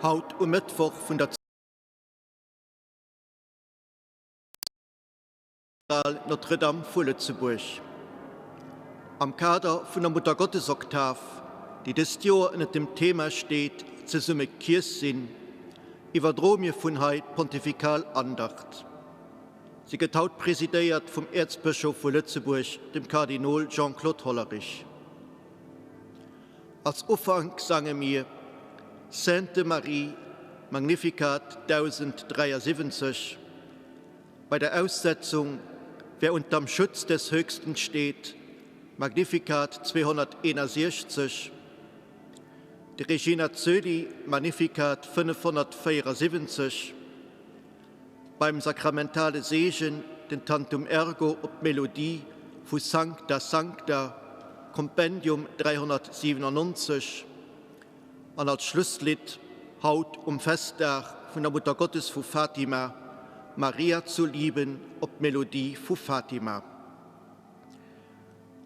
Haut um Mëttwoch vun der Kathedral Notre-Dame vu Lëtzebuerg. Am Kader vun der Muttergottesoktav, déi dëst Joer ënnert dem Thema steet Zesumme Kierch sinn, iwwerdroe mir vun hei d'pontifikal Andacht. Si gëtt haut presidéiert vum Äerzbëschof vu Lëtzebuerg, dem Kardinol Jean-Claude Hollerich. Als Ufank sange mir Sainte Marie, Magnificat 1073. Bei der Aussetzung Wer unterm Schutz des Höchsten steht, Magnificat 261, de Regina Coeli, Magnificat 574, beim sakramentale Seegen den Tantum Ergo op d'Melodie vu Sancta Sancta, Kompendium 397, An als Schlusslidd, haut um Festdag vun der Muttergottes vu Fatima, Maria zu lieben op d'Melodie vu Fatima.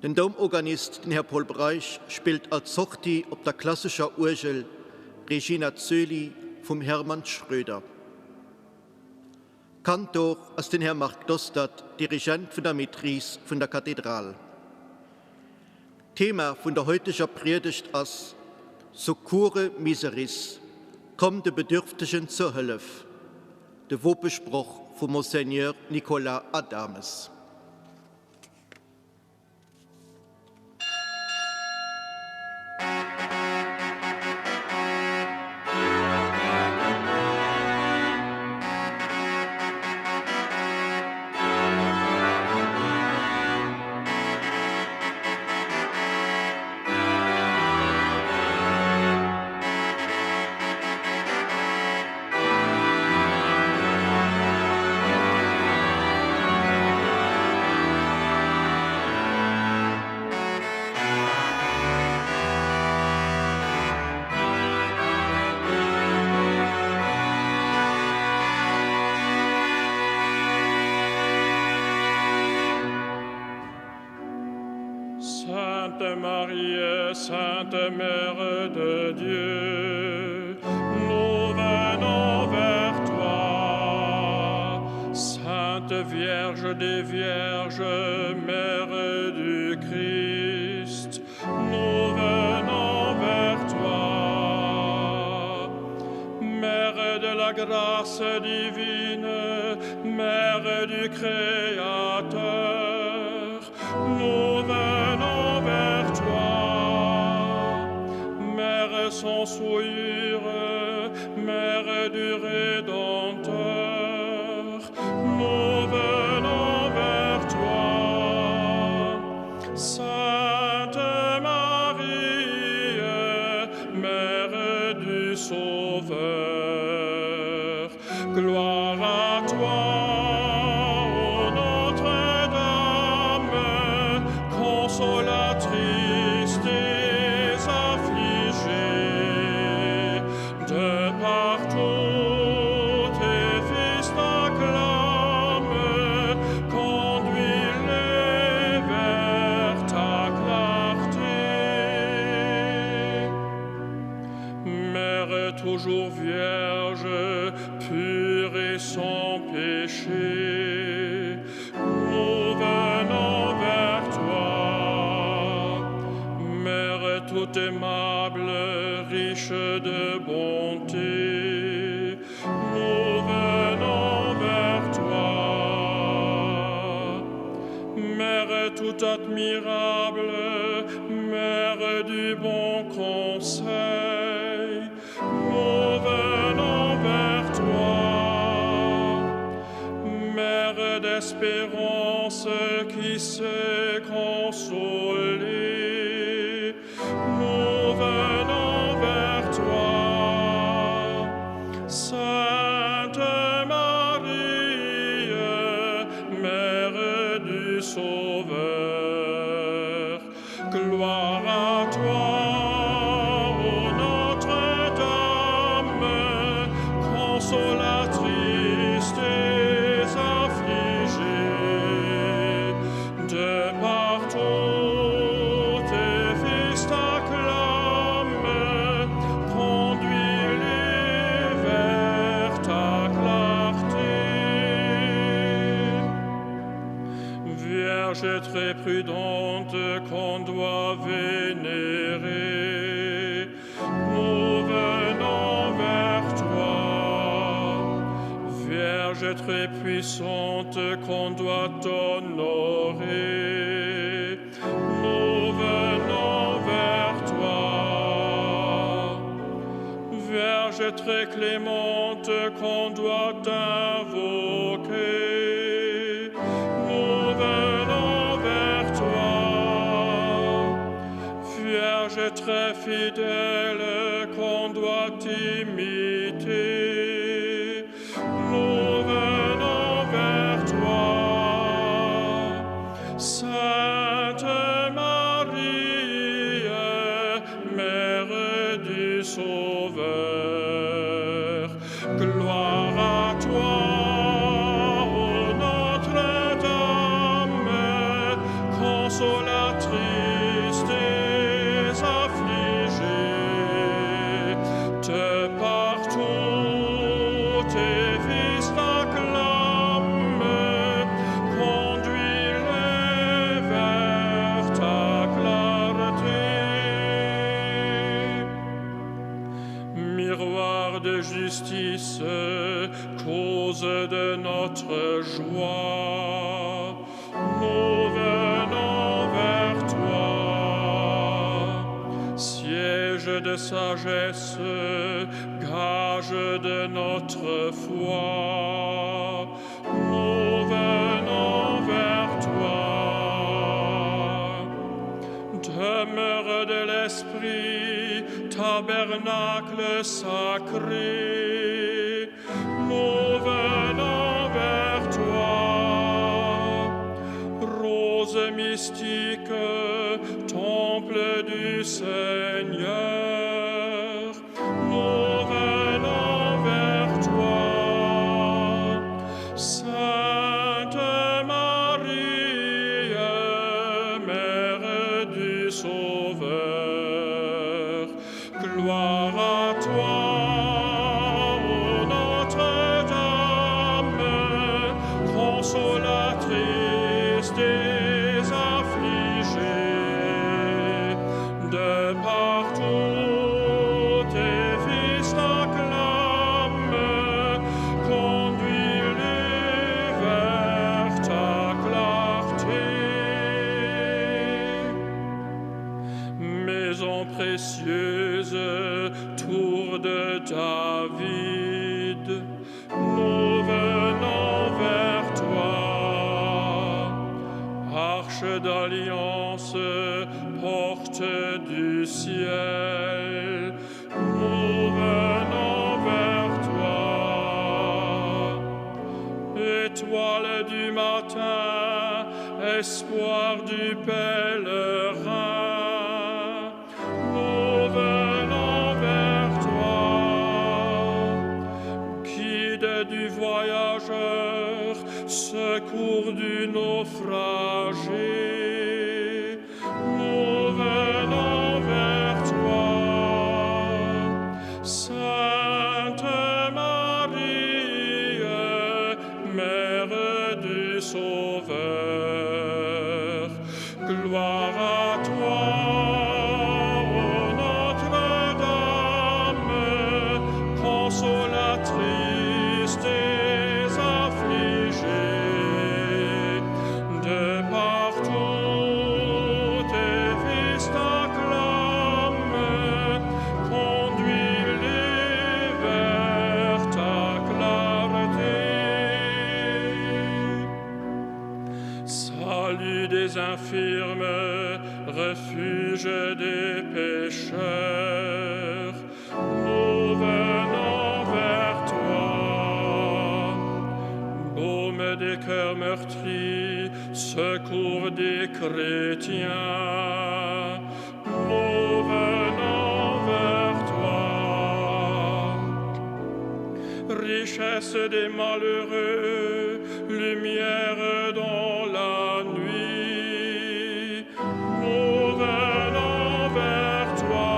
Den Doumorganist, den Här Paul Breisch, spillt als Sortie op der klassescher Uergel Regina Coeli vum Hermann Schröder. Kantor ass den Här Marc Dostert, Dirigent vun der Maîtrise vun der Kathedral. D'Thema vun der heuteger Priedegt ass Succurre miseris, Komm de Bedürftegen zur Hëllef, de Wopesproch vum Monseigneur Nicolas Adames. Sainte Marie, Sainte Mère de Dieu, nous venons vers toi. Sainte Vierge des Vierges, Mère du Christ, nous venons vers toi. Mère de la grâce divine, Mère du Créateur, nous venons vers toi. Mère sans souillure, Mère du Rédempteur, nous venons vers toi. Sainte Marie, Mère du Sauveur, gloire à toi, ô Notre-Dame, consolatrice des affligés, de partout tes fils t'acclament, conduis-les vers ta clarté. Mère toujours vierge, pure et sans péché, nous venons vers toi. Mère tout aimable, riche de bonté, nous venons vers toi. Mère tout admirable, Mère du bon conseil, nous venons vers toi. Mère d'espérance qui sait consoler, nous venons vers toi. Sainte Marie, Mère du Sauveur, gloire à toi, ô Notre-Dame, consolatrice des affligés, de partout tes fils t'acclament, conduis-les. très prudente qu'on doit vénérer, nous venons vers toi. Vierge très puissante qu'on doit honorer, nous venons vers toi. Vierge très clémente qu'on doit invoquer, nous venons vers toi. Vierge très fidèle qu'on doit imiter, nous venons vers toi. Sainte Marie, Mère du Sauveur, gloire à toi, ô Notre-Dame, consolatrice des affligés, de partout tes fils t'acclament, conduis-les vers ta clarté. Miroir de justice, cause de notre joie, nous venons vers toi. Siège de sagesse, gage de notre foi, nous venons vers toi. Demeure de l'Esprit, tabernacle sacré, nous venons vers toi. Rose mystique, temple du Seigneur, nous venons vers toi. Sainte Marie, Mère du Sauveur, gloire à toi, ô Notre-Dame, consolatrice des affligés, de partout tes fils t'acclament, conduis-les vers ta clarté. Maison précieuse, tour de David, nous venons vers toi. Arche d'alliance, porte du ciel, nous venons vers toi. Étoile du matin, espoir du pèlerin, nous venons vers toi. Guide du voyageur, secours du naufragé, nous venons vers toi. Sainte Marie, Mère du Sauveur, gloire à toi, ô Notre-Dame, consolatrice des affligés, de partout tes fils t'acclament, conduis-les vers ta clarté. Salut des infirmes, refuge des pécheurs, nous venons vers toi. Baume des cœurs meurtris, secours des chrétiens, nous venons vers toi. Richesse des malheureux, lumière dans la nuit, nous venons vers toi.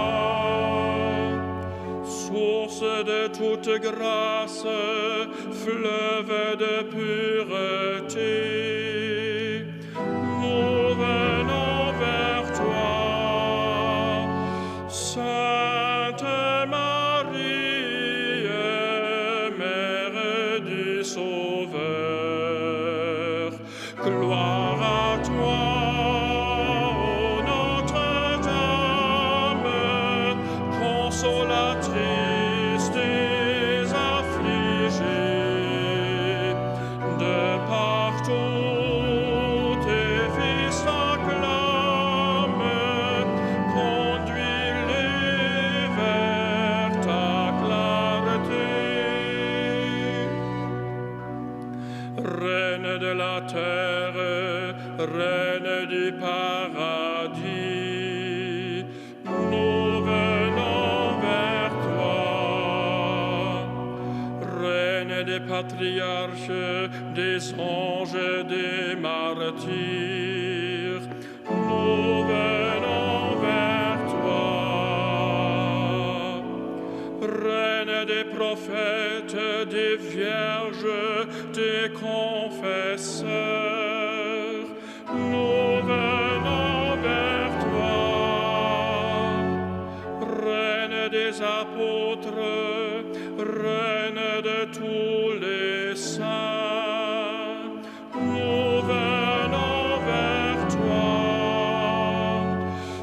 Source de toute grâce, fleuve de pureté, nous paradis, nous venons vers toi. Reine des patriarches, des anges, des martyrs, nous venons vers toi. Reine des prophètes, des vierges, des confesseurs, nous venons vers toi. Reine des apôtres, reine de tous les saints, nous venons vers toi.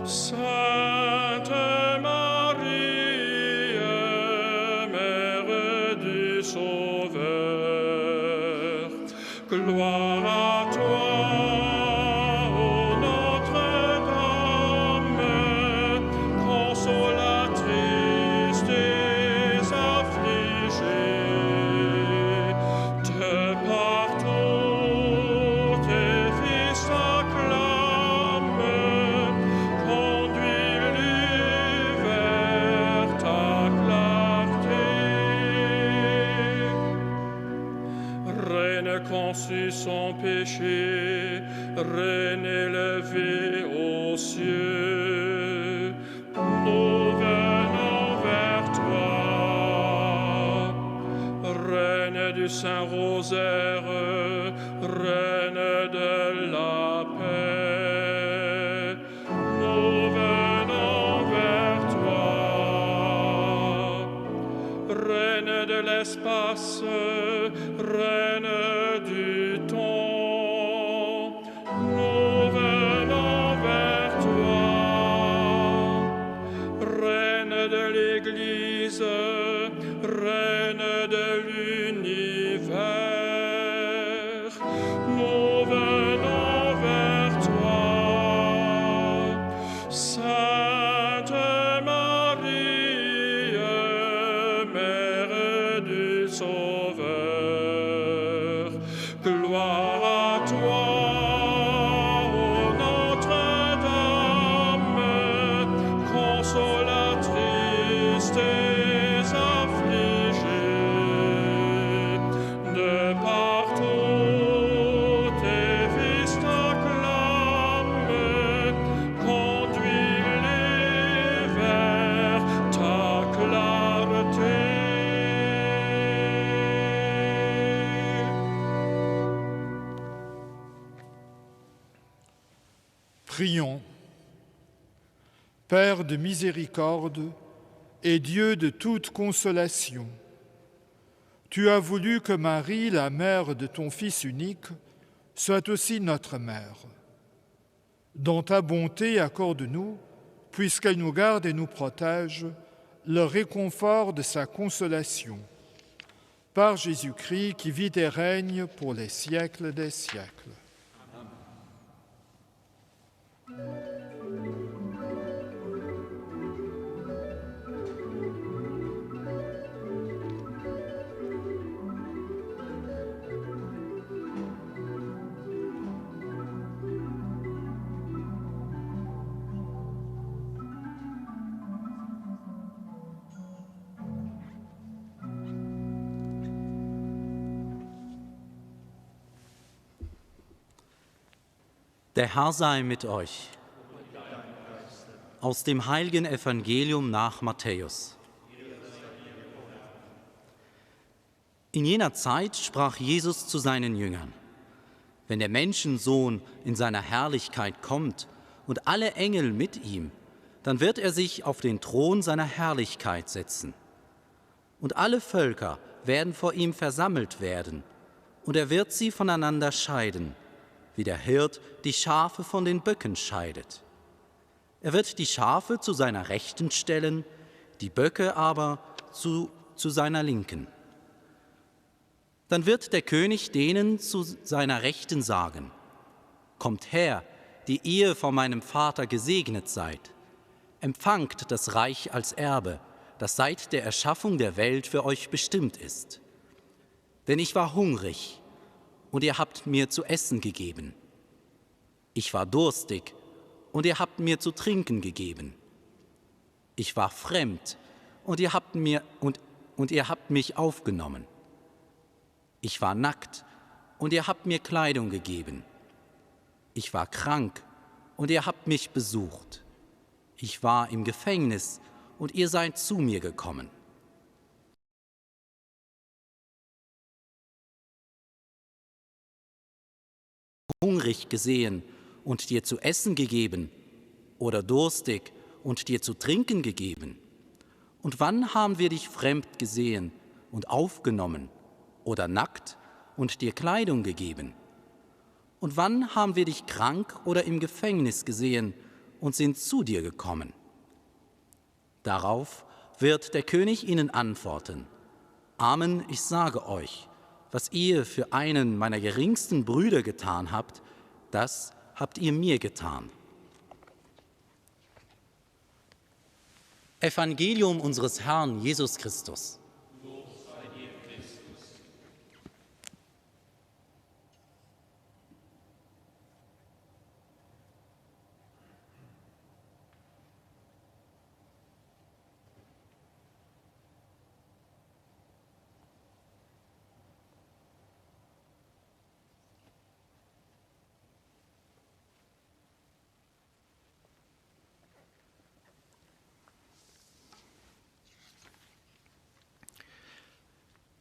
Sainte Marie, Mère du Sauveur, gloire à toi, ô Notre-Dame, consolatrice des affligés. De partout tes fils t'acclament, conduis-les vers ta clarté. Reine conçue sans péché, reine élevée aux cieux, nous venons vers toi. Reine du Saint-Rosaire, reine de la paix, nous venons vers toi. Reine de l'espace, reine du temps, nous venons vers toi. Reine de l'Église, reine de l'univers, nous venons vers toi. Sainte Marie, Mère du Sauveur, gloire à toi, ô Notre-Dame, consolatrice des affligés. De partout tes fils t'acclament, conduis-les vers ta clarté. Prions. Père de miséricorde et Dieu de toute consolation, tu as voulu que Marie, la mère de ton Fils unique, soit aussi notre mère. Dans ta bonté, accorde-nous, puisqu'elle nous garde et nous protège, le réconfort de sa consolation. Par Jésus-Christ qui vit et règne pour les siècles des siècles. Amen. Der Herr sei mit euch. Aus dem heiligen Evangelium nach Matthäus. In jener Zeit sprach Jesus zu seinen Jüngern: Wenn der Menschensohn in seiner Herrlichkeit kommt und alle Engel mit ihm, dann wird er sich auf den Thron seiner Herrlichkeit setzen. Und alle Völker werden vor ihm versammelt werden, und er wird sie voneinander scheiden, wie der Hirt die Schafe von den Böcken scheidet. Er wird die Schafe zu seiner Rechten stellen, die Böcke aber zu, zu seiner Linken. Dann wird der König denen zu seiner Rechten sagen: Kommt her, die ihr von meinem Vater gesegnet seid, empfangt das Reich als Erbe, das seit der Erschaffung der Welt für euch bestimmt ist. Denn ich war hungrig, und ihr habt mir zu essen gegeben. Ich war durstig, und ihr habt mir zu trinken gegeben. Ich war fremd, und ihr habt, mir, und, und ihr habt mich aufgenommen. Ich war nackt, und ihr habt mir Kleidung gegeben. Ich war krank, und ihr habt mich besucht. Ich war im Gefängnis, und ihr seid zu mir gekommen. Hungrig gesehen und dir zu essen gegeben oder durstig und dir zu trinken gegeben? Und wann haben wir dich fremd gesehen und aufgenommen oder nackt und dir Kleidung gegeben? Und wann haben wir dich krank oder im Gefängnis gesehen und sind zu dir gekommen? Darauf wird der König ihnen antworten: Amen, ich sage euch, was ihr für einen meiner geringsten Brüder getan habt, das habt ihr mir getan. Evangelium unseres Herrn Jesus Christus.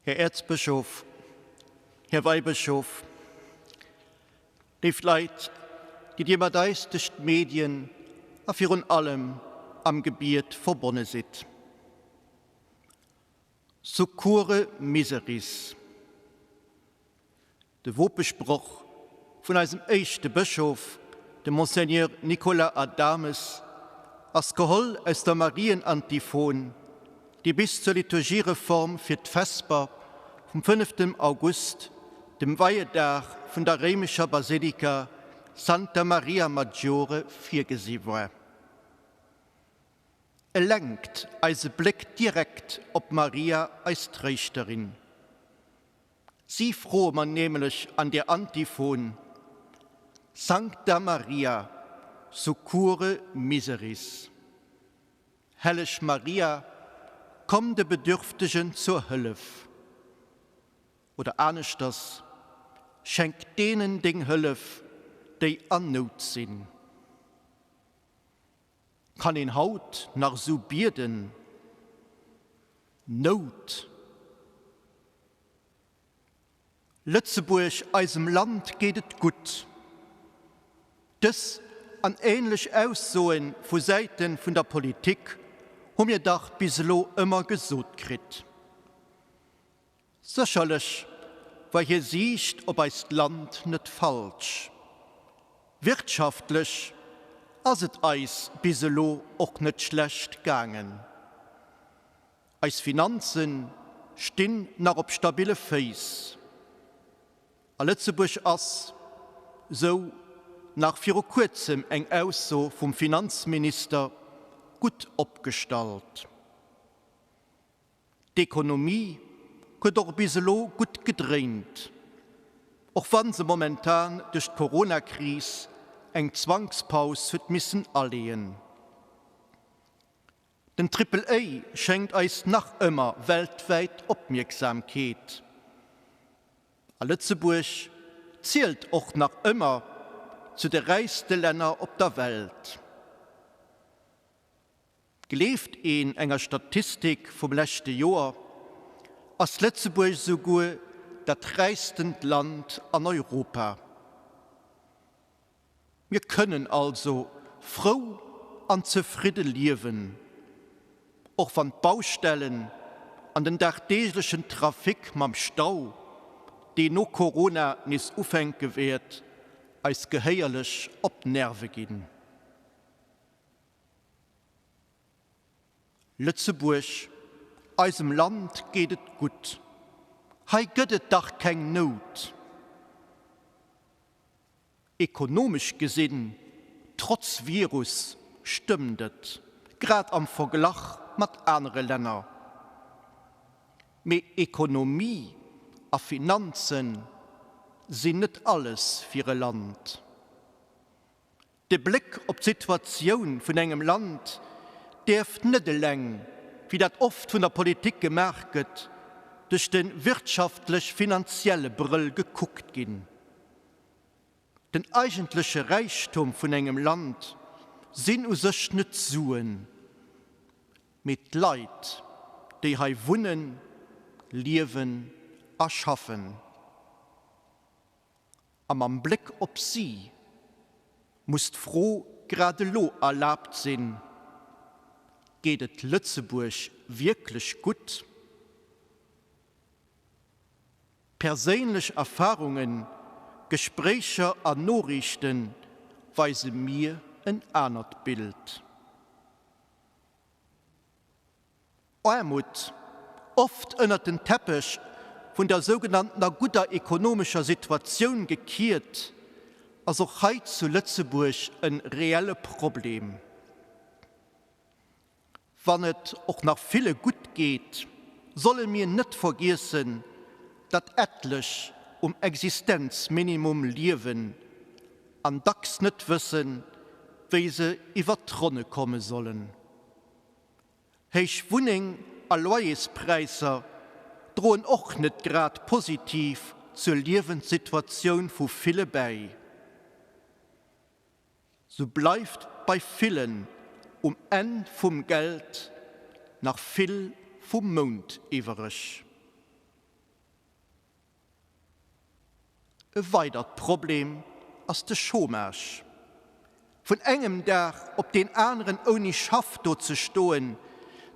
Herr Erzbischof, Här Weihbischof, léif Leit, déi Dir mat eis duerch d'Medien a virun allem am Gebiet verbonne sidd. Succurre miseris. De Wopesproch vun eisem éischte Bëschof, dem Monseigneur Nicolas Adames, ass geholl aus der Marienantiphon, déi bis zur Liturgiereform fir d'Vesper vum fënneftem August, dem Weiedag vun der réimescher Basilika Santa Maria Maggiore, virgesi war. E lenkt eise Bléck direkt op Maria, eis Tréischterin. Si froe mer nämlech an der Antiphon, Sancta Maria, succurre miseris. Helleg Maria, komm de Bedürftegen zur Hëllef. Oder aneschters, Schenk deenen deng Hëllef, déi an Nout sinn. Kann een haut nach esou bieden? Nout. Lëtzebuerg, eisem Land geet et gutt. Dës an ähnlech Aussoen vu Säiten vun der Politik hu mir dach bis elo ëmmer gesot kritt. Sécherlech war hir Siicht op eist Land net falsch. Wirtschaftlech ass et eis bis elo och net schlecht gaangen. Eis Finanze stinn nach op stabille Féiss. A Lëtzebuerg ass, sou nach viru kuerzem eng Ausso vum Finanzminister, gutt opgestallt. D'Ekonomie huet och bis elo gutt gedréint, och wa se momentan duerch d'Coronakris eng Zwangspaus huet missen aleeën. Den Triple A schenkt eis nach ëmmer weltwäit Opmierksamkeet. A Lëtzebuerg zielt och nach ëmmer zu de räichste Länner op der Welt. Gleeft een enger Statistik vum leschte Joer, ass Lëtzebuerg esouguer dat räichstent Land an Europa. Mir kënnen also frou an zefridde liewen, och wann d'Baustellen an den dagdeeglechen Trafic mam Stau, deen no Corona nees ufänke wäert, eis gehéierlech op d'Nerve ginn. Lëtzebuerg, eisem Land geet et gutt, hei gëtt et dach keng Nout. Ekonomesch gesinn, trotz Virus, stëmmt et, grad am Verglach mat anere Länner. Mee Ekonomie a Finanzen sinn net alles fir e Land. De Bléck op d'Situatioun vun engem Land däerf net eleng, wéi dat oft vun der Politik gemaach gëtt, duerch de wirtschaftlech-finanzielle Brëll gekuckt ginn. Den eigentleche Räichtum vun engem Land sinn u sech net d'Suen, mee d'Leit, déi hei wunnen, liewen a schaffen. A mam Bléck op si muss d'Fro grad elo erlaabt sinn, Geet et Lëtzebuerg wierklech gutt? Perséinlech Erfarungen, Gespréicher an Noriichte weise mir en anert Bild. Aarmut, oft ënnert den Teppech vun der sougenanntener gudder ekonomescher Situatioun gekiert, ass och hei zu Lëtzebuerg e reelle Problem. Wann et och nach ville gutt geet, solle mir net vergiessen, datt etlech um Existenzminimum liewen an dacks net wëssen, wéi se iwwert d'Ronne komme sollen. Héich Wunneng a Loyerspräisser droen och net grad positiv zur Liewenssituatioun vu ville bäi. Sou bleift bei villen um Enn vum Geld nach vill vum Mount iwwereg. E weidert Problem ass de Chômage. Vun engem Dag op deen aneren ouni Schaff do ze stoen,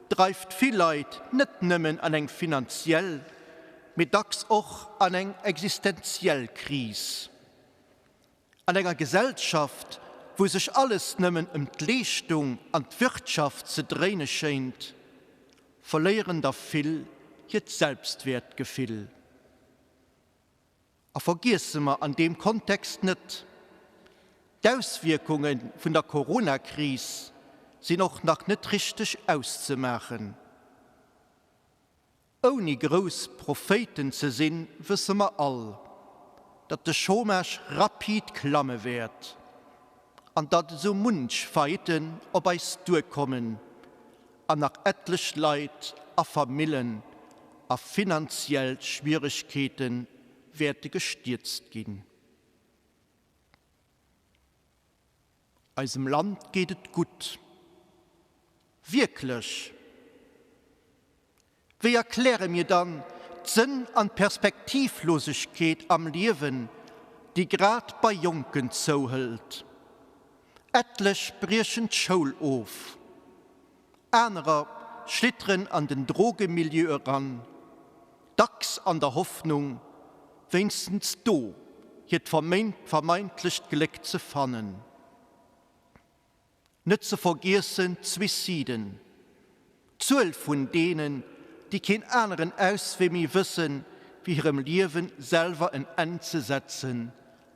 dreift vill Leit net nëmmen an eng finanziell, mee dacks och an eng existenziell Kris. An enger Gesellschaft, wou sech alles nëmmen ëm d'Leeschtung an d'Wirtschaft ze dréine schéint, verléieren der vill hiert Selbstwäertgefill. A vergiesse mer an deem Kontext net, D'Auswierkunge vun der Coronakris sinn och nach net richteg auszemaachen. Ouni grouss Prophéiten ze sinn, wësse mer all, datt de Chômage rapid klamme wäert an datt esou munch Faillitten op eis duerkommen an nach etlech Leit a Famillen a finanziell Schwieregkeete wäerte gestierzt ginn. Eisem Land geet et gutt. Wierklech? Wéi erkläre mir dann d'Sënn an d'Perspektivlosegkeet am Liewen, déi grad bei Jonken zouhëlt? Etlech briechen d'Schoul of, anerer schlitteren an den Drogemilieu eran, dacks an der Hoffnung, wéinstens do hiert vermeintlecht Gléck ze fannen. Net ze vergiessen d'Suiciden, d'Zuel vun deenen, déi keen aneren Auswee méi wëssen, wéi hirem Liewen selwer en Enn ze setzen,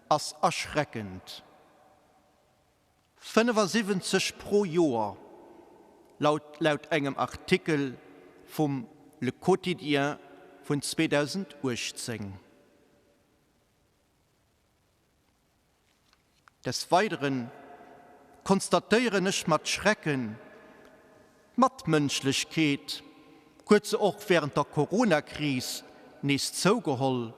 ass erschreckend. 75 pro Joer, laut laut engem Artikel vum Le Quotidien vun 2018. Des Weideren konstatéieren ech mat Schrecken, D'Matmënschlechkeet huet se och während der Coronakris nees zougeholl,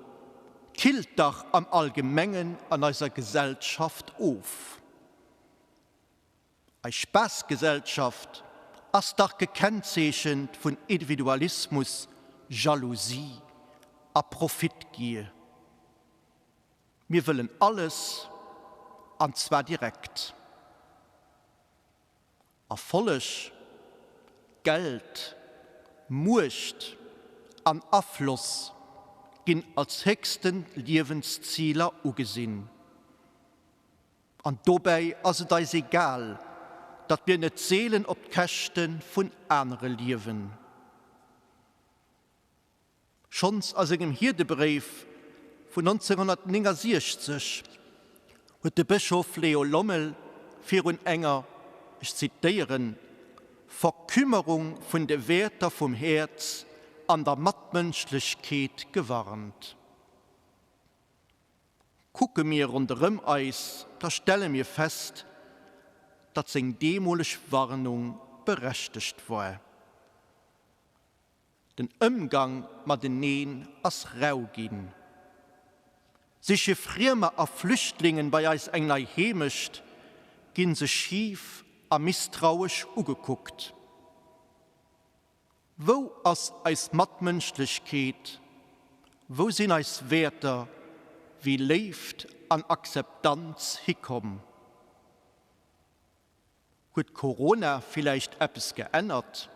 killt dach am Allgemengen an eiser Gesellschaft of. Eis Spaassgesellschaft ass dach gekennzeechent vun Individualismus, Jalousie a Profitgier. Mir wëllen alles, an zwar direkt. Erfolleg, Geld, Muecht an Afloss ginn als héchsten Liewensziler ugesinn. An dobäi ass et eis egal, datt mir net seelen op d'Käschte vun anere liewen. Schonns a sengem Hierdebréif vun 1969 huet de Bëschof Léo Lommel virun enger, ech zitéieren, Verkümmerung vun de Wäerter vum Häerz an der Matmënschlechkeet gewarnt. Kucke mir ronderëm eis, da stelle mir fest, datt seng deemoleg Warnung berechtegt war. Den Ëmgang mateneen ass rau ginn. Siche Friemer a Flüchtlingen bei eis eng nei Heemecht, ginn se schif a misstrauesch ugekuckt. Wou ass eis Matmënschlechkeet? Wou sinn eis Wäerter wéi Léift an Akzeptanz hikomm? Huet Corona villäicht eppes geännert?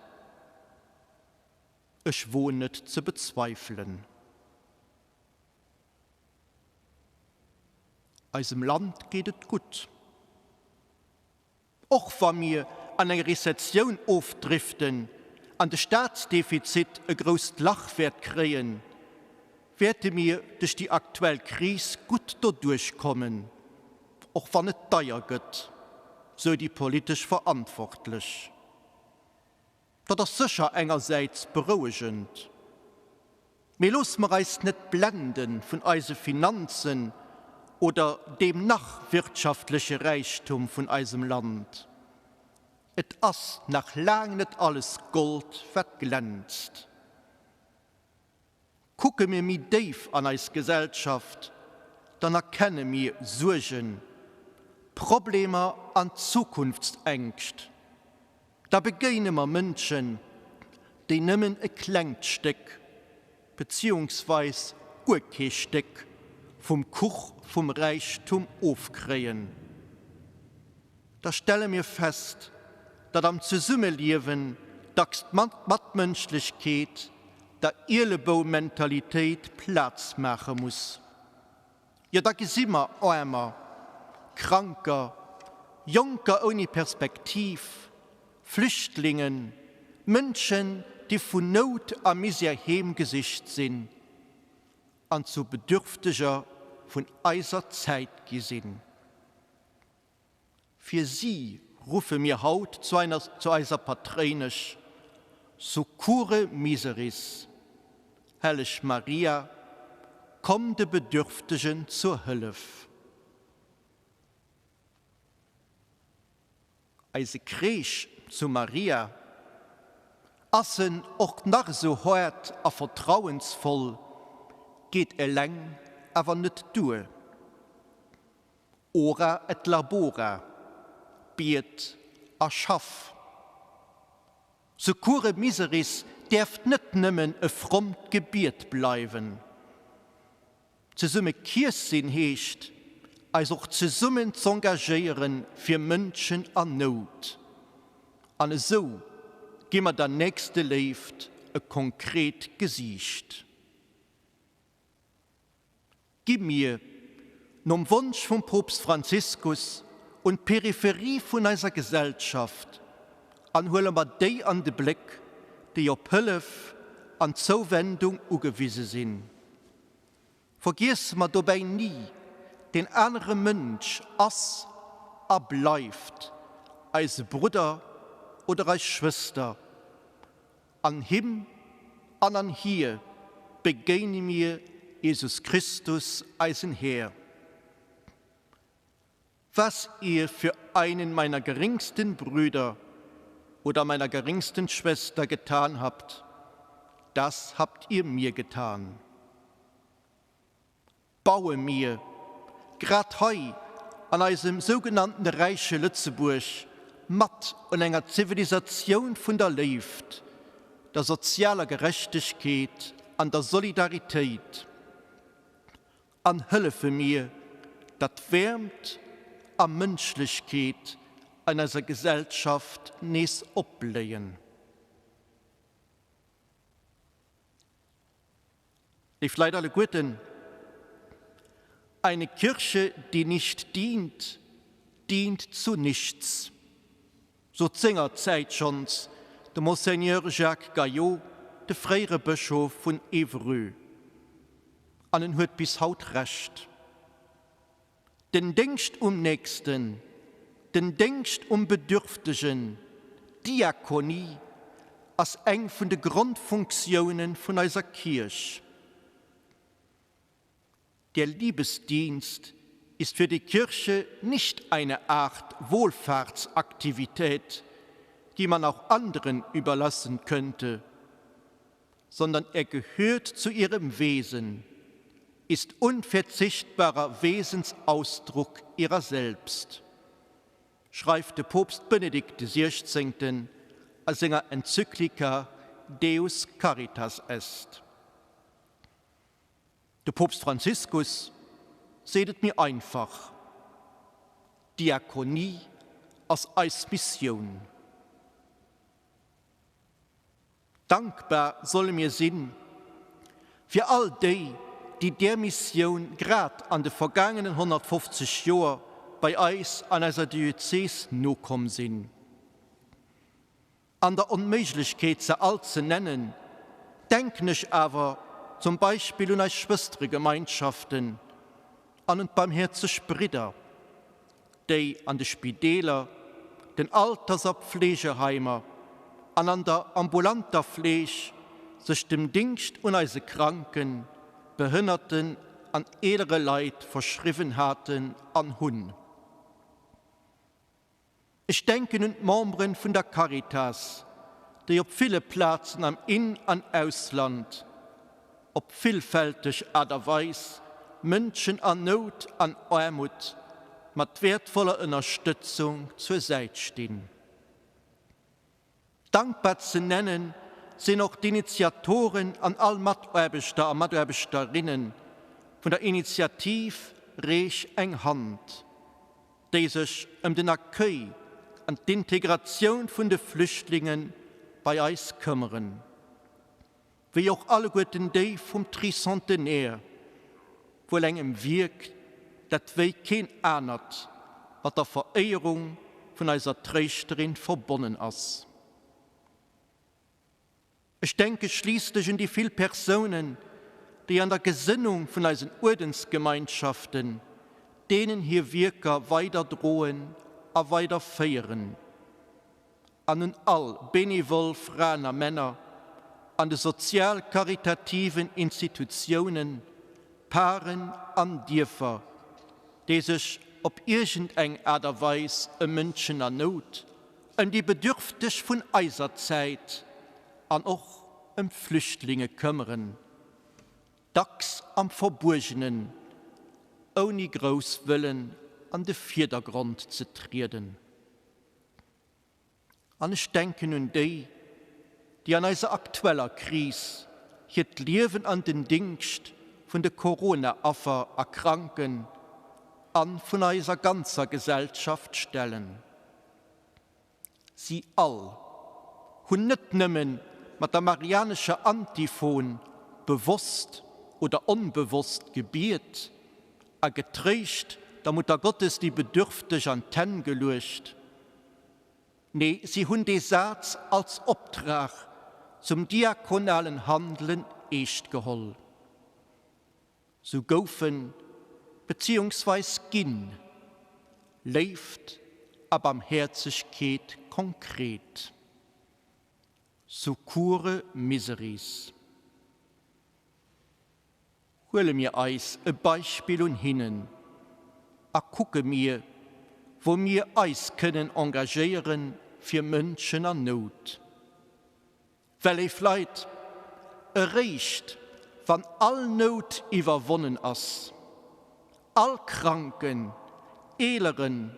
Ech woen et ze bezweifelen. Eisem Land geet et gutt. Och wa mir an eng Rezessioun ofdriften an de Staatsdefizit e grousst Lach wäert kréien, wäerte mir duerch déi aktuell Kris gutt doduerch kommen, och wann et deier gëtt, sou déi politesch Verantwortlech. Dat ass sécher engersäits berouegend, mee loosse mer eis net blende vun eise Finanzen oder deem nach wirtschaftleche Räichtum vun eisem Land. Et ass nach laang net alles Gold, wat glänzt. Kucke mir méi déif an eis Gesellschaft, dann erkenne mir Suergen, Problemer an Zukunftsängscht. Da begéine mer Mënschen, déi nëmmen e klengt Stéck, beziehungsweis guer kee Stéck vum Kuch vum Räichtum ofkréien. Da stelle mir fest, datt am Zesummeliewen dacks d'Matmënschlechkeet der Ielebou-Mentalitéit Plaz maache muss. Jo, da gesi mer Aarmer, Kranker, Jonker ouni Perspektiv, Flüchtlingen, Mënschen, déi vun Nout a Misär heemgesicht sinn an zu Bedürfteger vun eiser Zäit gi sinn. Fir si ruffe mir haut zu einer zu eiser Patréinesch, Succurre miseris, Helleg Maria, komm de Bedürftegen zur Hëllef. Eise Kreesch zu Maria, ass en och nach esou hoart a vertrauensvoll, geet eleng awer net duer. Ora et labora, biet a schaff. Succurre miseris däerft net nëmmen e frommt Gebiet bleiwen. Zesumme Kierch sinn heescht, eis och zesummen z'engagéiere fir Mënschen an Nout. An esou gi mer der Nächsteléift e konkret Gesiicht. Gi mir, nom Wonsch vum Poopst Franziskus, un d'Peripherie vun eiser Gesellschaft an huele mer déi an de Bléck, déi op Hëllef an Zouwendung ugewise sinn. Vergiesse mer dobäi ni, deen anere Mënsch ass a bleift eise Brudder oder eis Schwëster. An him an an hir begéine mir Jesus Christus, eisen Här. Was ihr für einen meiner geringsten Brüder oder meiner geringsten Schwester getan habt, das habt ihr mir getan. Baue mir, grad hei an eisem sougenannten räiche Lëtzebuerg, mat un enger Zivilisatioun vun der Léift, der sozialer Gerechtegkeet an der Solidaritéit an hëllefe mir, datt Wäermt a Mënschlechkeet an eiser Gesellschaft nees opbléien. Léif Leit alleguerten, eine Kirche, die nicht dient, dient zu nichts, sot sengerzäit schonns de Monseigneur Jacques Gaillot, de fréiere Bëschof vun Évreux. An en huet bis haut Recht. Den Déngscht um Nächsten, den Déngscht um Bedürftegen, d'Diakonie ass eng vun de Grondfunktioune vun eiser Kierch. Der Liebesdienst ist für die Kirche nicht eine Art Wohlfahrtsaktivität, die man auch anderen überlassen könnte, sondern er gehört zu ihrem Wesen, ist unverzichtbarer Wesensausdruck ihrer selbst, schreift de Poopst Benedikt XVI. A senger Enzyklika Deus Caritas Est. De Poopst Franziskus seet et méi einfach, Diakonie ass eis Missioun. Dankbar solle mir sinn fir all déi, déi där Missioun grad an de vergaangenen 150 Joer bei eis an eiser Diözes nokomm sinn. An der Onméiglechkeet se all ze nennen, denken ech awer zum Beispill un eis Schwësteregemeinschaften an un d'Barmhäerzeg Bridder, déi an de Spideeler, den Alters a Pflegeheimer an an der ambulanter Fleeg sech dem Dingscht un eise Kranken, Behënnerten an eelere Leit verschriwwen haten an hunn. Ech denken un d'Memberen vun der Caritas, déi op ville Plazen am In an Ausland op villfälteg Aart a Weis Mënschen an Nout an Aarmut mat wäertvoller Ënnerstëtzung zur Säit stinn. Dankbar ze nennen sinn och d'Initiatoren an all Mataarbechter a Mataarbechterinne vun der Initiativ Reech eng Hand, déi sech ëm den Accueil an d'Integratioun vun de Flüchtlinge bei eis këmmeren, wéi och alleguerten déi vum Tricentenaire, wuel engem Wierk, dat wéi keen anert mat der Veréierung vun eiser Tréischterin verbonnen ass. Ech denke schliisslech un déi vill Persounen, déi an der Gesënnung vun eisen Uerdensgemeinschaften deenen hir Wierker weider droen a weider féieren, an un all benevol Fraen a Männer an de sozial-karitativen Institutiounen, Paren an Dierfer, déi sech op iergend eng Aart a Weis ëm Mënschen a Nout, ëm déi Bedürfteg vun eiser Zäit an och ëm d'Flüchtlinge këmmeren, dacks am Verbuergenen, ouni grouss wëllen an de Virdergrond ze trieden. An ech denken un déi, déi an eiser aktueller Kris hiert Liewen an den Dingscht vun de Corona-Affer a Kranken an vun eiser ganzer Gesellschaft stellen. Si all hunn net nëmmen mat der marianescher Antiphon bewosst oder onbewosst gebiet a getréischt der Muttergottes déi Bedürfteg an d'Hänn geluecht, Nee, si hunn dee Saz als Optrag zum diakonalen Handelen eescht geholl. Sou goufen, beziehungsweis ginn, Léift a Barmhäerzegkeet konkret. Succurre miseris. Huele mir eis e Beispill un hinnen a kucke mir, wou mir eis kënnen engagéiere fir Mënschen an Nout. Well, léif Leit, eréischt wann all Nout iwwerwonnen ass, all Kranken, Eeleren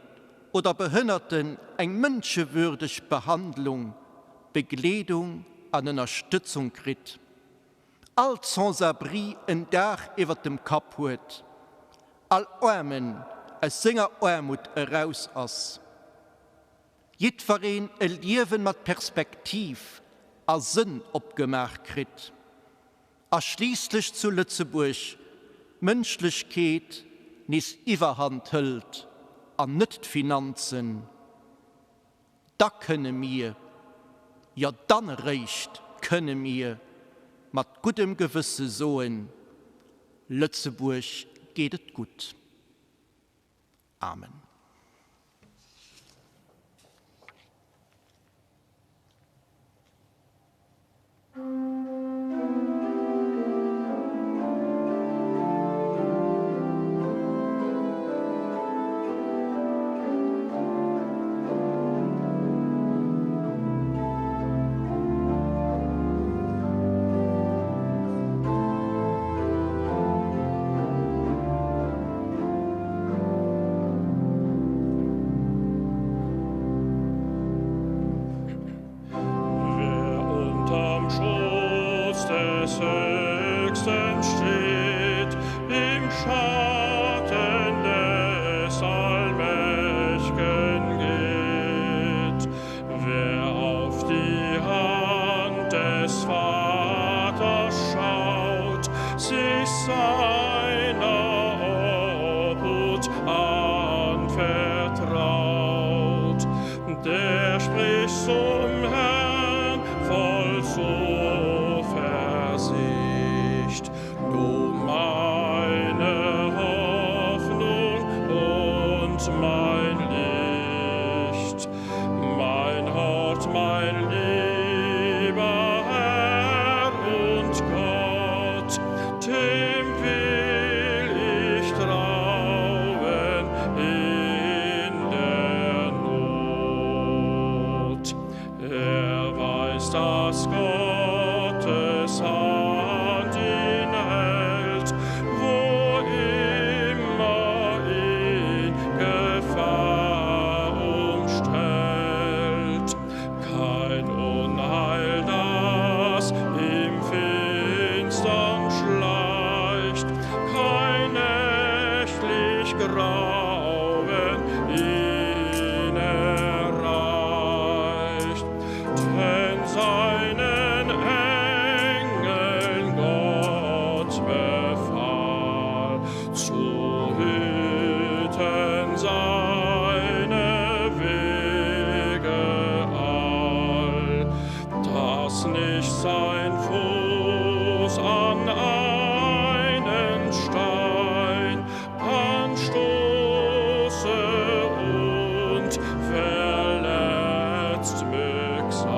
oder Behënnerten eng mënschewürdeg Behandlung, Begleedung an Ënnerstëtzung kritt, All Sans-abri en Daach iwwert dem Kapp huet, all Aarmen aus senger Aarmut eraus ass, jiddwereen e Liewen mat Perspektiv a Sënn opgemaach kritt a schliisslech zu Lëtzebuerg d'Mënschlechkeet nees Iwwerhand hëlt an net d'Finanzen. Da kënne mir, jo dann eréischt kënne mir mat guddem Gewësse soen, Lëtzebuerg geet et gutt. Amen. ich zum Herrn voll Zuversicht, du meine Hoffnung und mein Licht, mein Hort, mein lieber Herr und Gott, dem will ich trauen in der Not. Er weiß, dass Gottes Hand ihn hält, wo immer ihn Gefahr umstellt. Kein Unheil, das im Finstern schleicht, kein nächtlich Grauen ihn erreicht. Denn seinen Engeln Gott befahl, zu hüten seine Wege all, dass nicht sein Fuß an einen Stein anstoße und verletzt mög sein.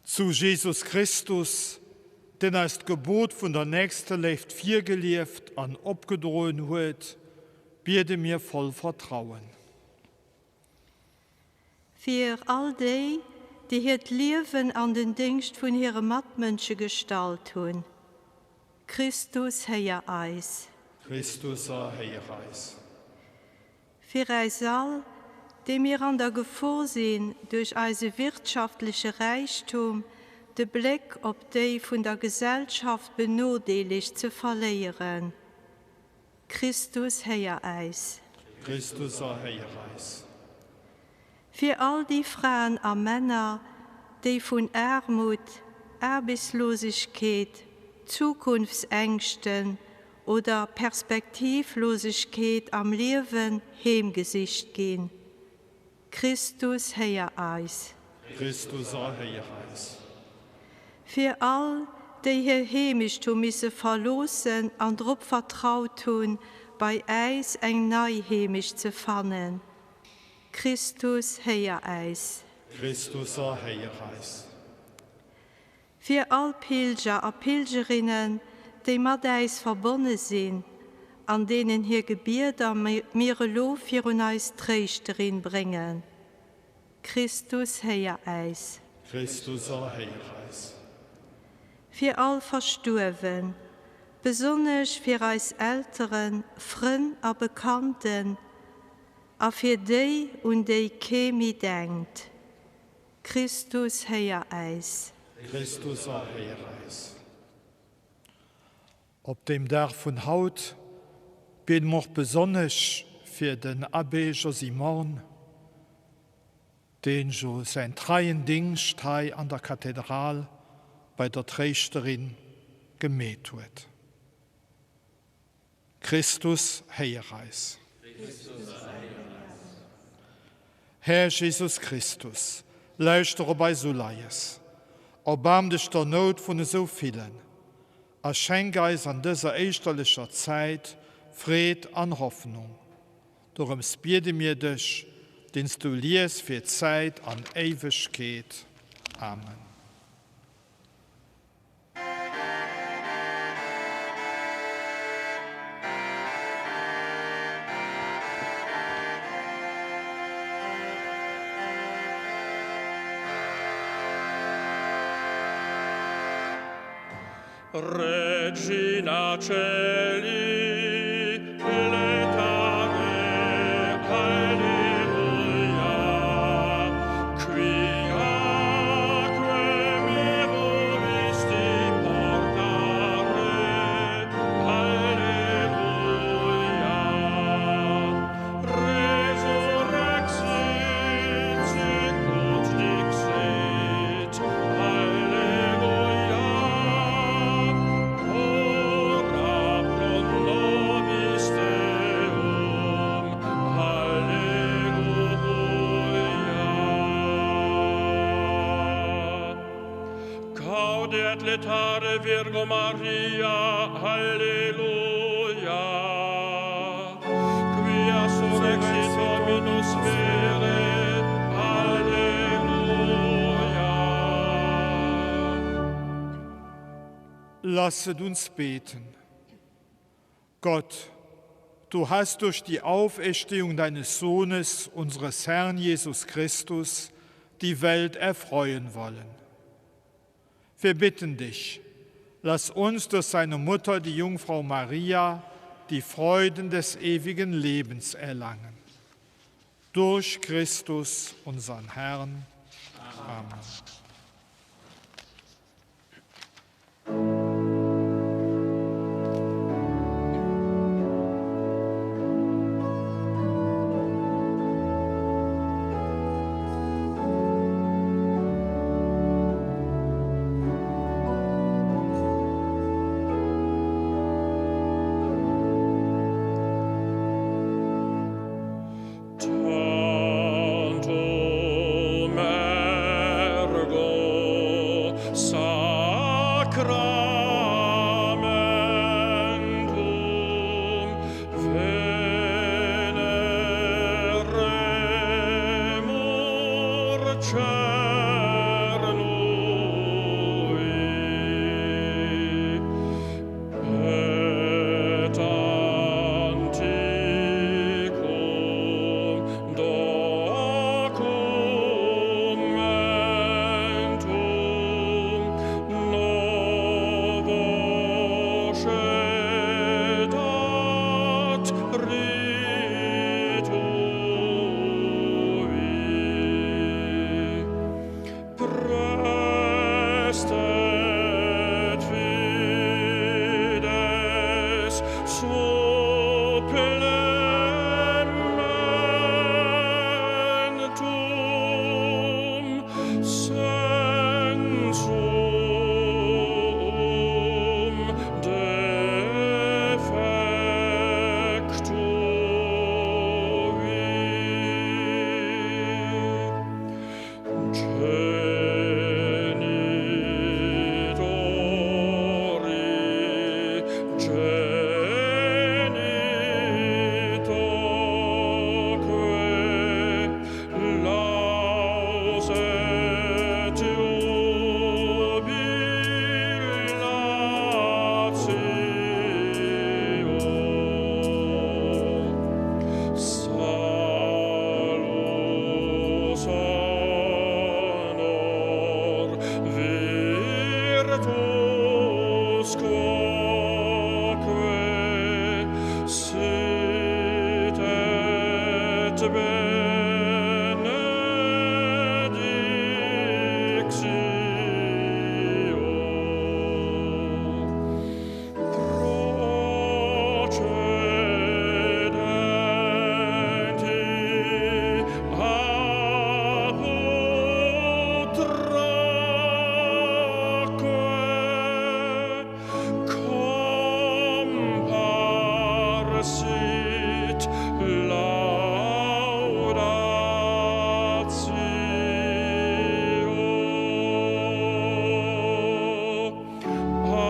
Zu Jesus Christus, deen eis d'Gebot vun der Nächsteléift virgelieft an opgedroen huet, biede mir voll Vertrauen. Fir all déi, déi hiert Liewen an den Déngscht vun hire Matmënsche gestallt hunn. Christus, héier eis. Christus, erhéier eis. Fir eis all, déi mir an der Gefor sinn, duerch eise wirtschaftleche Räichtum de Bléck op déi vun der Gesellschaft Benodeelegt ze verléieren. Christus, héier äis. Christus, erhéier eis. Fir all déi Fraen a Männer, déi vun Aarmut, Aarbechtslosegkeet, Zukunftsängschten oder Perspektivlosegkeet am Liewen heemgesicht ginn. Christus, héier eis. Christus, erhéier eis. Fir all, déi hir Heemecht hu misse verloossen an drop vertraut hunn, bei äis eng nei Heemecht ze fannen. Christus, héier äis. Christus, erhéier eis. Fir all Pilger a Pilgerinnen, déi mat äis verbonne sinn an deenen hir Gebieder mir elo virun eis Tréischterin bréngen. Christus, héier äis. Christus, erhéier eis. Fir all Verstuerwen, besonnesch fir eis Elteren, Frënn a Bekannten a fir déi, un déi kee méi denkt. Christus, héier äis. Christus, erhéier eis. Op deem Dag vun haut biede mer och besonnesch fir den Abbé Josy Morn, deen jo säin treien Dingscht hei an der Kathedral bei der Tréischterin gemeet huet. Christus, héier eis. Här Jesus Christus, lauschter op eis Uleies, erbaarm dech der Nout vun esou villen a schenk eis an dëser éischterlecher Zäit Freed an Hoffnung. Dorëms biede mir dech, deen s du lies fir Zäit an Éiwegkeet. Amen. Regina Celi, letare, Alleluia, Quiaque mi volisti portare, Alleluia. et letare Virgo Maria, Alleluia. Quia surrexit Dominus vere, Alleluia. Lasset uns beten. Gott, du hast durch die Auferstehung deines Sohnes, unseres Herrn Jesus Christus, die Welt erfreuen wollen. Wir bitten dich, lass uns durch seine Mutter, die Jungfrau Maria, die Freuden des ewigen Lebens erlangen. Durch Christus, unseren Herrn. Amen. Tantum ergo sacramentum veneremur cernui et anticum documentum novo scedat ritui. Prestet fides supplementum sensum defectui. Genitori, genitoque, laus et jubilatio. Salus honor virtus quoque sit et benedictio. Procedenti ab utraque comparasit laudatio. Amen.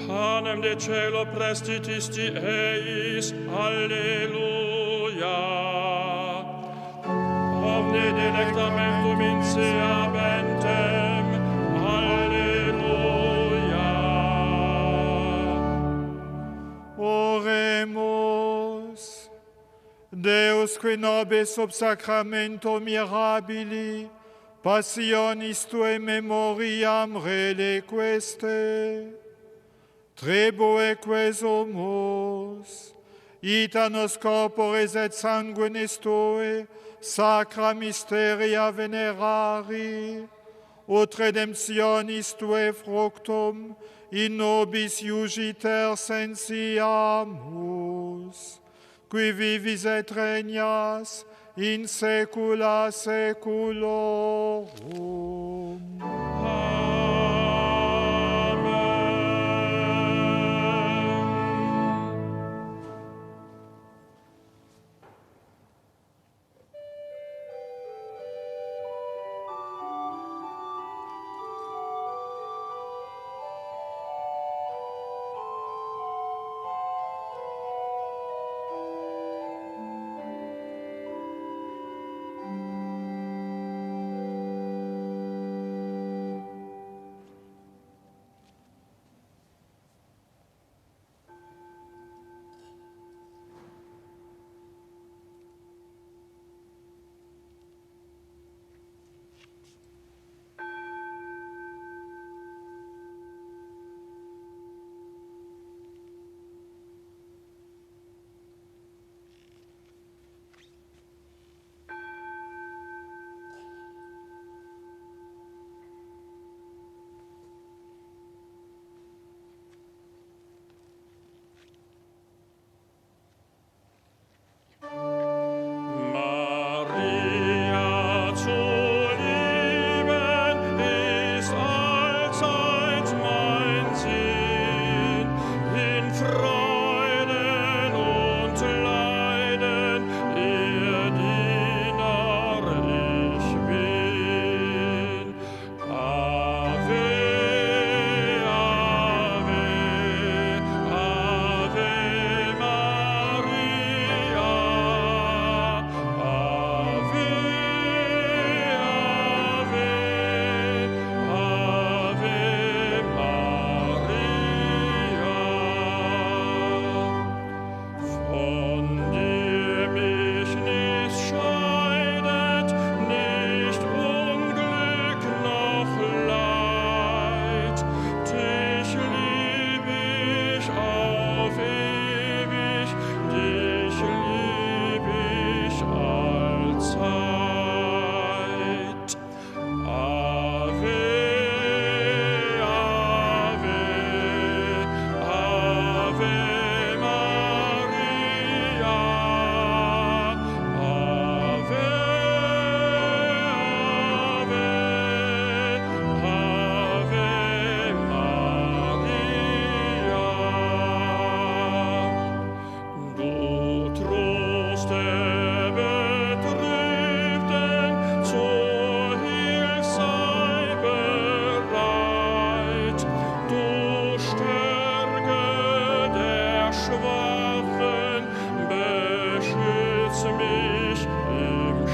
Panem de cielo prestitisti eis, Alleluia. Omne delectamentum in se abentem, Alleluia. Oremus. Deus qui nobis sub sacramento mirabili, passionis tuae memoriam reliqueste, tribueque sumus, ita nos corporis et sanguinis tui, sacra mysteria venerari, ut redemptionis tuae fructum in nobis iugiter sensiamus, qui vivis et regnas in saecula saeculorum. Amen.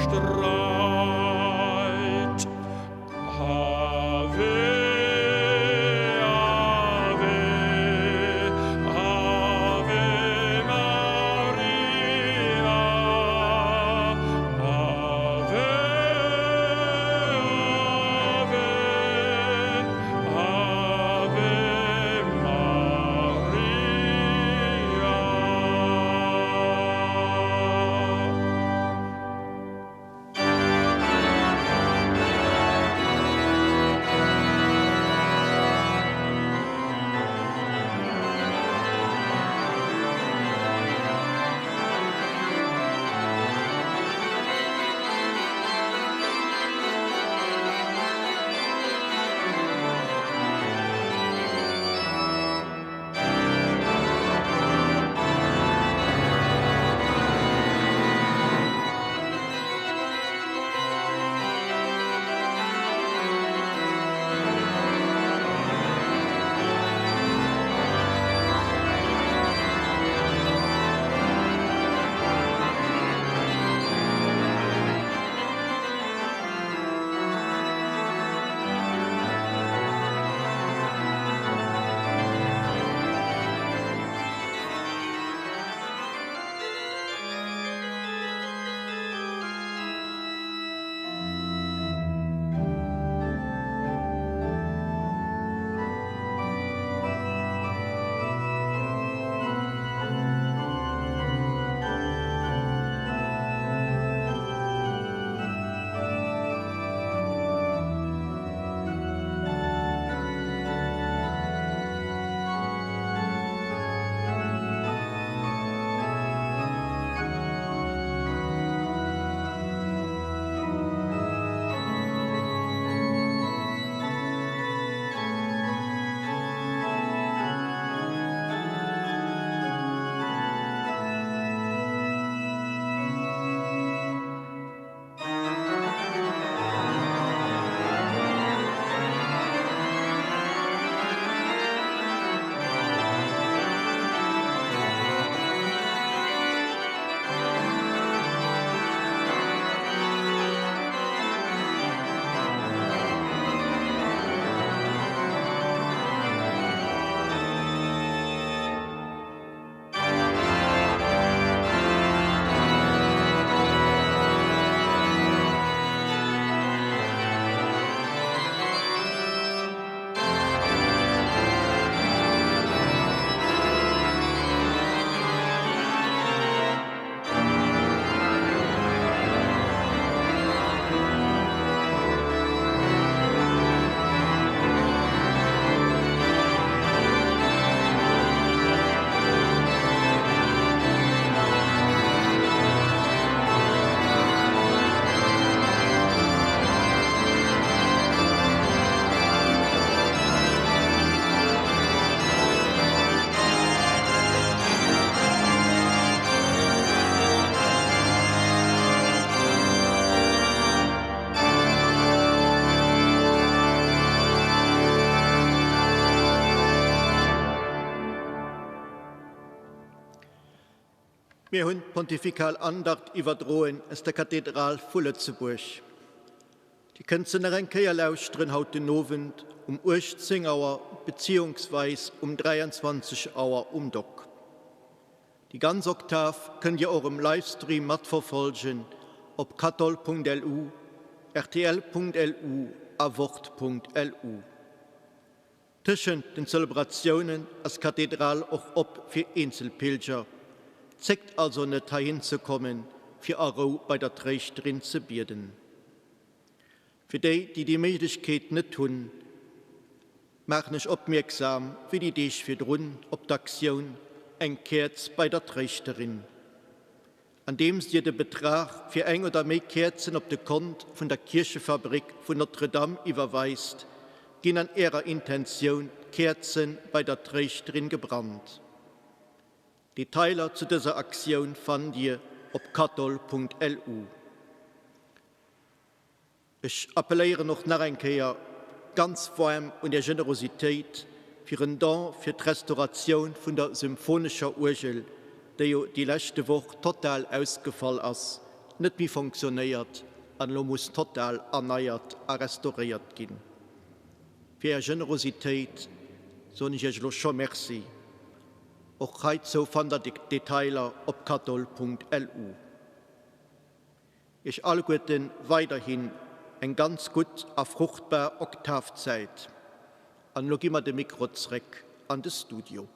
Streit. Ave, Ave, Ave Maria, Ave, Ave, Ave Maria. Mir hunn d'Pontifikal Andacht iwwerdroen aus der Kathedral vu Lëtzebuerg. Dir kënnt se nach eng Kéier lauschteren haut den Owend um 18 Auer beziehungsweis um 23 Auer um Dock. Déi ganz Oktav kënnt Dir och um Livestream matverfolgen op kathol.lu, rtl.lu a wort.lu. Tëschent den Zelebratiounen ass d'Kathedral och op fir eenzel Pilger. Zéckt also net heihin ze kommen, fir a Rou bei der Tréischterin ze bieden. Fir déi, déi déi Méiglechkeet net hunn, maachen ech opmierksam, wéi déi Deeg virdrun, op d'Aktioun Eng Käerz bei der Tréischterin. Andeems Dir de Betrag fir eng oder méi Käerzen op de Kont vun der Kierchefabrik vun Notre-Dame iwwerweist, ginn an Ärer Intentioun d'Käerze bei der Tréischterin gebrannt. Detailer zu dëser Aktioun fannt Dir op kathol.lu. Ech appelléieren och nach eng Kéier ganz waarm un Är Generositéit fir en Don fir d'Restauratioun vun der symphonescher Uergel, déi jo déi leschte Woch total ausgefall ass. net méi fonctionnéiert an elo muss total erneiert a restauréiert ginn. Fir Är Generositéit soen ech Iech elo scho Merci. Och heizou fannt der Detailer op kathol.lu. Iech alleguerten weiderhin eng ganz gutt a fruchtbar Oktavzäit. An elo gi mer de Mikro zréck an de Studio.